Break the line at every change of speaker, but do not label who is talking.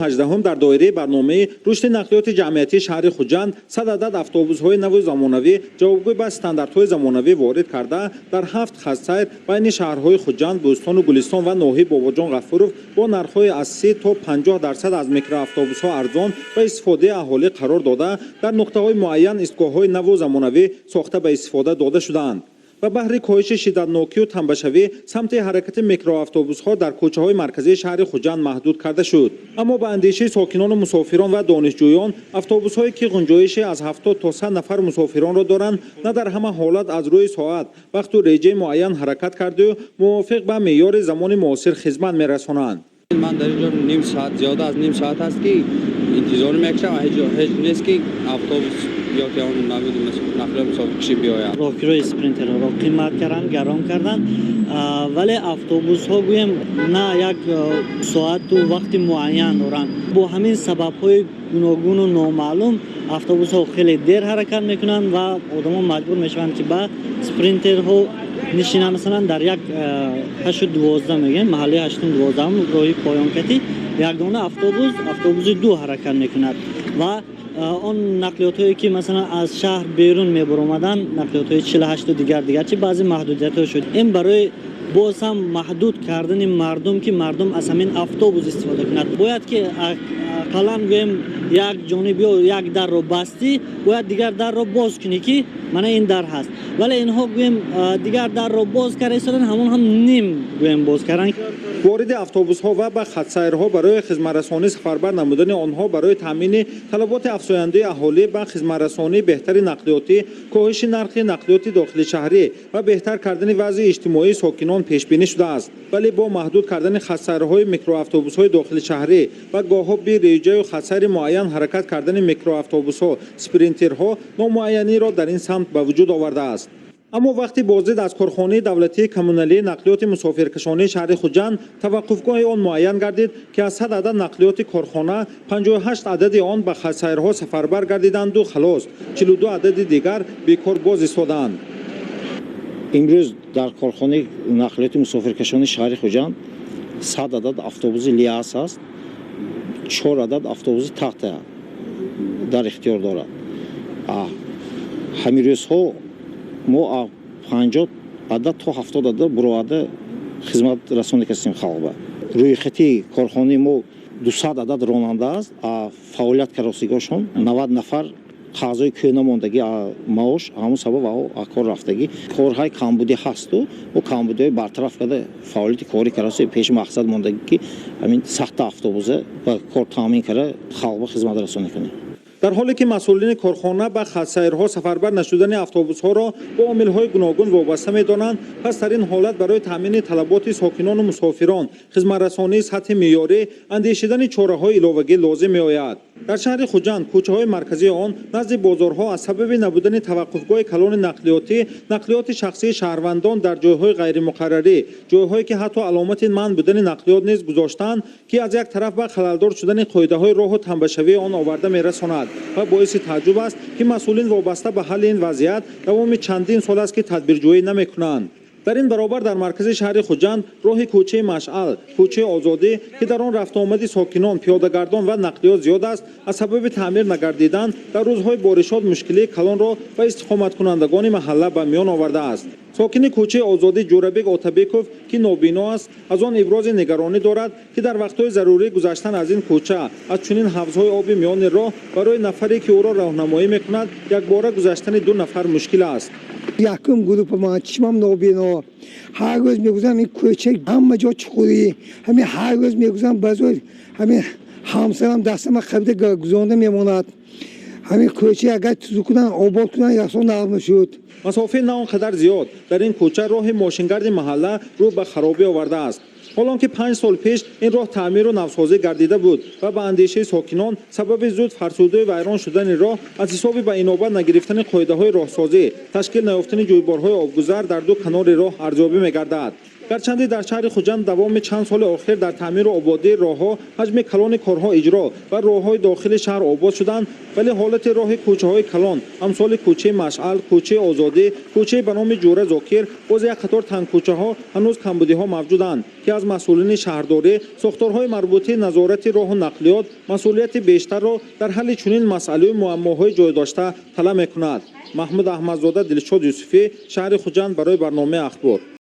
18 дар доираи барномаи рушди нақлиёти ҷамъиятии шаҳри Хуҷанд 100 адад автобусҳои наву замонавӣ, ҷавобгӯй ба стандартҳои замонавӣ ворид карда, дар ҳафт хатсайр байни шаҳрҳои Хуҷанд, Бӯстону Гулистон ва ноҳияи Бобоҷон Ғафуров бо нархҳои аз 30 то 50% аз микроавтобусҳо арзон ба истифодаи аҳолӣ қарор дода, дар нуқтаҳои муайян истгоҳҳои наву замонавӣ сохта, ба истифода дода шудаанд ва баҳри коҳиши шиддатнокию тамбашавӣ самти ҳаракати микроавтобусҳо дар кӯчаҳои марказии шаҳри Хуҷанд маҳдуд карда шуд. Аммо ба андешаи сокинону мусофирон ва донишҷӯён, автобусҳое, ки ғунҷоиши аз 70 то 100 нафар мусофиронро доранд, на дар ҳама ҳолат аз рӯи соат, вақту реҷаи муайян ҳаракат карду мувофиқ ба меъёри замони муосир хизмат мерасонанд.
Ман дар инҷо ним соат, зиёда аз ним соат аст, ки интизор мекашам. Ҳеҷ нест, ки автобус ё ки он нақлиёти мусофиркашӣ биёяд.
Роҳкирои спринтерҳоро қимат кардан, гарон кардан, вале автобусҳо, гӯем, на як соату вақти муайян доранд. Бо ҳамин сабабҳои гуногуну номаълум автобусҳо хеле дер ҳаракат мекунанд ва одамон маҷбур мешаванд, ки ба спринтерҳо нишинанд. Масалан, дар як 8-12, мегӯем, маҳаллаи ҳаштум дувоздаҳум, роҳи поёнкатӣ ягона автобус, автобуси 2 ҳаракат мекунад ва он нақлиётҳое, ки масалан аз шаҳр берун мебаромаданд, нақлиётҳои 48-у дигар дигар чи, баъзе маҳдудиятҳо шуд. Ин барои боз ҳам маҳдуд кардани мардум, ки мардум аз ҳамин автобус истифода кунад. Бояд ки ақаллан, гӯем, як ҷониб ё як дарро бастӣ, бояд дигар дарро боз кунӣ, ки мана ин дар ҳаст, вале инҳо, гӯем, дигар дарро боз карда истодан, ҳамон ҳам ним, гӯем, боз кардан.
Вориди автобусҳо ва ба хатсайрҳо барои хизматрасонӣ сафарбар намудани онҳо барои таъмини талаботи афзояндаи аҳолӣ ба хизматрасонии беҳтари нақлиётӣ, коҳиши нархи нақлиёти дохилишаҳрӣ ва беҳтар кардани вазъи иҷтимоии сокинон пешбинӣ шудааст. Вале бо маҳдуд кардани хатсайрҳои микроавтобусҳои дохилишаҳрӣ ва гоҳҳо би реҷаю хатсайри муайян ҳаракат кардани микроавтобусҳо, спринтерҳо номуайяниро дар ин самт ба вуҷуд овардааст. Аммо вақти боздид аз корхонаи давлатии коммуналии нақлиёти мусофиркашонии шаҳри Хуҷанд таваққуфгоҳи он муайян гардид, ки аз 100 адад нақлиёти корхона 58 адади он ба хатсайрҳо сафарбар гардиданду халос, 42 адади дигар бекор боз истодаанд.
Имрӯз дар корхонаи нақлиёти мусофиркашонии шаҳри Хуҷанд 100 адад автобуси ЛиАЗ аст, чор адад автобуси Тата дар ихтиёр дорад. Ҳамин рӯзҳо мо 50 адад то 70 адад буроварда хизматрасонӣ кардем халқба. Рӯйхати корхонаи мо 200 адад ронанда аст, фаъолият каросигошон 90 нафар қарзҳои кӯҳна мондагӣ, маош, ҳамун сабаб кор рафтагӣ. Корҳои камбудӣ ҳасту мо камбудиҳои бартараф карда, фаъолияти корӣ караси пеши мақсад мондагӣ, ки ҳамин 100-та автобуса ба кор таъмин карда, халқба хизматрасонӣ кунем.
Дар ҳоле ки масъулини корхона ба хатсайрҳо сафарбар нашудани автобусҳоро бо омилҳои гуногун вобаста медонанд, пас дар ин ҳолат барои таъмини талаботи сокинону мусофирон, хизматрасонии сатҳи меъёрӣ андешидани чораҳои иловагӣ лозим меояд. Дар шаҳри Хуҷанд кӯчаҳои марказии он назди бозорҳо аз сабаби набудани таваққуфгоҳи калони нақлиётӣ, нақлиёти шахсии шаҳрвандон дар ҷойҳои ғайримуқаррарӣ, ҷойҳое, ки ҳатто аломати манъ будани нақлиёт низ гузоштаанд, ки аз як тараф ба халалдор шудани қоидаҳои роҳу тамбашавии он оварда мерасонад ва боиси тааҷҷуб аст, ки масъулин вобаста ба ҳалли ин вазъият давоми чандин сол аст, ки тадбирҷӯӣ намекунанд. Дар ин баробар дар маркази шаҳри Хуҷанд роҳи кӯчаи Машъал, кӯчаи Озодӣ, ки дар он рафтуомади сокинон, пиёдагардон ва нақлиёт зиёд аст, аз сабаби таъмир нагардидан дар рӯзҳои боришот мушкилии калонро ба истиқоматкунандагони маҳалла ба миён овардааст. Сокини кӯчаи Озодӣ Ҷӯрабек Отабеков, ки нобино аст, аз он ибрози нигаронӣ дорад, ки дар вақтҳои зарурӣ гузаштан аз ин кӯча аз чунин ҳавзҳои оби миёни роҳ барои нафаре, ки ӯро роҳнамоӣ мекунад, якбора гузаштани ду нафар мушкил аст.
Якум группа, ман чишмам нобино, ҳар рӯз мегузарам ин кӯча, ҳама ҷо чуқурӣ. Ҳамин ҳар рӯз мегузарам, базор ҳамин ҳамсарам дастама қабида гузаронда мемонад. Ҳамин кӯча агар тузук кунанд, обод кунанд, яксон нағз мешуд.
Масофаи на он қадар зиёд дар ин кӯча роҳи мошингарди маҳалла рӯ ба харобӣ овардааст, ҳолон ки 5 сол пеш ин роҳ таъмиру навсозӣ гардида буд ва ба андешаи сокинон сабаби зуд фарсудаю вайрон шудани роҳ аз ҳисоби ба инобат нагирифтани қоидаҳои роҳсозӣ, ташкил наёфтани ҷӯйборҳои обгузар дар ду канори роҳ арзёбӣ мегардад. Гарчанде дар шаҳри Хуҷанд давоми чанд соли охир дар таъмиру ободии роҳҳо ҳаҷми калони корҳо иҷро ва роҳҳои дохили шаҳр обод шуданд, вале ҳолати роҳи кӯчаҳои калон амсоли кӯчаи Машъал, кӯчаи Озодӣ, кӯчаи ба номи Ҷӯра Зокир, боз як қатор тангкӯчаҳо ҳанӯз камбудиҳо мавҷуданд, ки аз масъулини шаҳрдорӣ, сохторҳои марбутии назорати роҳу нақлиёт масъулияти бештарро дар ҳалли чунин масъалаю муаммоҳои ҷойдошта талаб мекунад. Маҳмуд Аҳмадзода, Дилшод Юсуфӣ, шаҳри Хуҷанд, барои барномаи Ахбор.